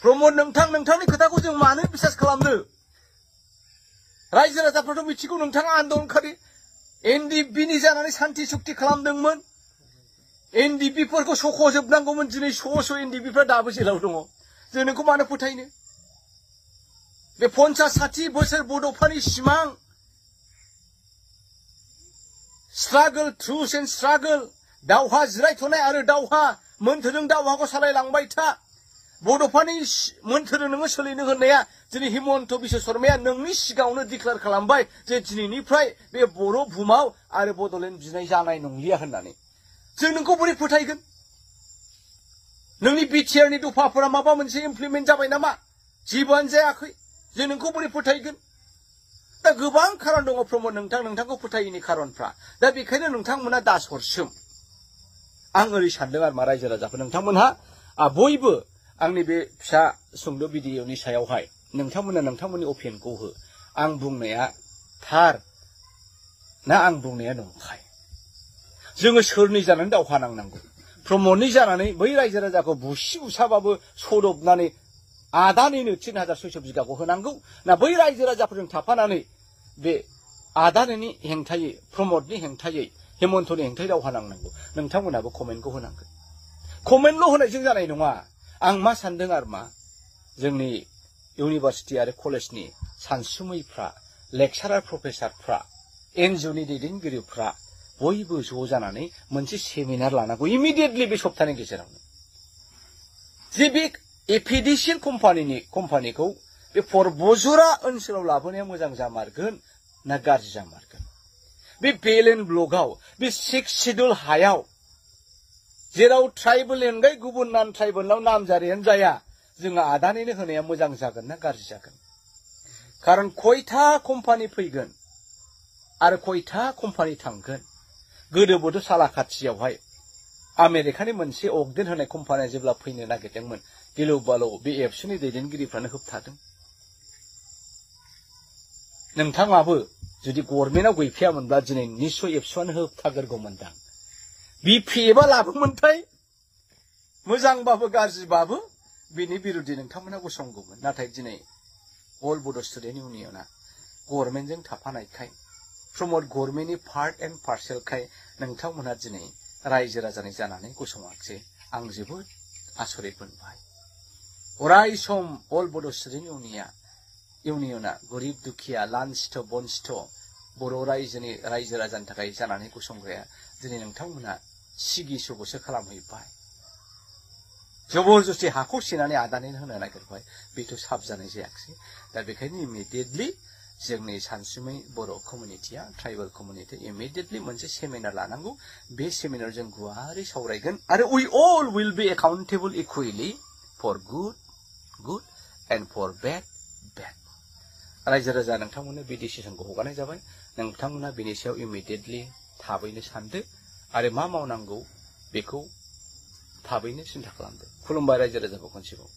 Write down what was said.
प्रमद नोंथांनि खोथाखौ जों मानो बिसास खालामनो रायजो राजाफ्राथ' मिथिगौ नोंथाङा आन्दलनखारि एनडिपि नि जानानै सान्ति सुक्ति खालामदोंमोन एनडिपि फोरखौ सख'जोबनांगौमोन दिनै स' एनडिपि फ्रा दाबो जेलाव दङ जों नोंखौ मानो फोथायनो बे 50-60 बोसोर बड'फानि सिमां स्ट्रागल ट्रुथ एन्ड स्ट्रागल दावहा जिरायथ'नाय आरो दावहा मोन्थोरजों दावहाखौ सालायलांबाय था बड'फानि मोन्थोरजों नोङो सोलिनो होननाया दिनै हिमन्त बिश्व शर्माया नोंनि सिगाङावनो डिक्लेयार खालामबाय जे दिनैनिफ्राय बे बर' भुमाव आरो बड'लेण्ड बिनाय जानाय नंलिया होननानै जों नोंखौ बोरै फोथायगोन नोंनि बिटिआर नि दफाफोरा माबा मोनसे इमप्लिमेन्ट जाबाय नामा जेबोआनो जायाखै जों नोंखौ बोरै फोथायगोन दा गोबां खारन दङ प्रमद नोंथांखौ फोथायैनि खारनफ्रा दा बेखायनो नोंथांमोना दा सरसोम आं ओरै सानदों आरो मा रायजो राजाफोर नोंथांमोनहा बयबो आंनि बे फिसा सुंद' भिडिअनि सायावहाय नोंथांमोना नोंथांमोननि अपिनियनखौ हो आं बुंनाया थार ना आं बुंनाया नंखाय जोङो सोरनि जानानै दावहा नांनांगौ प्रमदनि जानानै बै रायजो राजाखौ बुसि बुसाबाबो सदबनानै आदानिनो 3600 बिगाखौ होनांगौ ना बै रायजो राजाफोरजों थाफानानै बे आदानिनि हेंथायै प्रमदनि हेंथायै हेमन्तनि हेंथायै दावहा नांनांगौ नोंथांमोनाबो कमेन्टखौ होनांगोन कमेन्टल' होनायजों जानाय नङा आं मा सानदों आरो मा जोंनि इउनिभार्सिटि आरो कलेजनि सानसुमैफ्रा लेक्चारार प्रफेसारफ्रा एनजिअनि दैदेनगिरिफ्रा बयबो ज' जानानै मोनसे सेमिनार लानांगौ इमिडियेटलि बे सप्ताहनि गेजेरावनो जे बे एफिडिसिएल कम्पानिखौ बे परबजरा ओनसोलाव लाबोनाया मोजां जामारगोन ना गाज्रि जामारगोन बे बेलेन ब्लकआव बे 6 शिड्युल हायाव जेराव ट्राइबेल अनगायै गुबुन नान ट्राइबेलनाव नामजारियानो जाया जोङो आदानिनो होनाया मोजां जागोन ना गाज्रि जागोन खारन खयथा कम्पानि फैगोन आरो खयथा कम्पानि थांगोन गोदोबोथ' सालाखाथियावहाय आमेरिकानि मोनसे अगदेन होनाय कम्पानिया जेब्ला फैनो नागिरदोंमोन गिलु बालु बे एबसुनि दैदेनगिरिफ्रानो होबथादों नोंथाङाबो जुदि गभर्नमेन्टआव गैफैयामोनब्ला दिनै निश्चय एबसुआनो होबथागोरगौमोनदां बिपिएफआ लाबोमोनथाय मोजांबाबो गाज्रिबाबो बिनि बिरुद्धि नोंथांमोना गसंगौमोन नाथाय दिनै अल बड' स्टुडेन्ट इउनियना गभर्नमेन्टजों थाफानायखाय प्रमद गभर्नमेन्टनि पार्ट एन्ड पार्सेलखाय नोंथांमोना दिनै रायजो राजानि जानानै गसङाखिसै आं जोबोद आसरित मोनबाय अराय सम अल बड' स्टुडेन्ट इउनियना गरिब दुखिया लान्सिथ' बनसिथ' बर' रायजो राजानि थाखाय जानानै गसंग्राया दिनै नोंथांमोना सिगि सुगुसो खालामहैबाय जबरदस्ति हाखौ सेनानै आदानिनो होनो नागिरबाय बेथ' साबजानाय जायाखिसै दा बेखायनो इमिडियेटलि जोंनि सानसुमै बर' कमिउनिटिया ट्राइबेल कमिउनिटि इमिडियेटलि मोनसे सेमिनार लानांगौ बे सेमिनार जों गुवारै सावरायगोन आरो we all will be accountable इकुवेलि for good and for bed रायजो राजा नोंथांमोननो बे डिसिसनखौ हगारनाय जाबाय नोंथांमोना बेनि सायाव इमिडियेटलि थाबैनो सानदो आरो मा मावनांगौ बेखौ थाबैनो सिन्था खालामदो खुलुमबाय रायजो राजाखौ खनसेबाव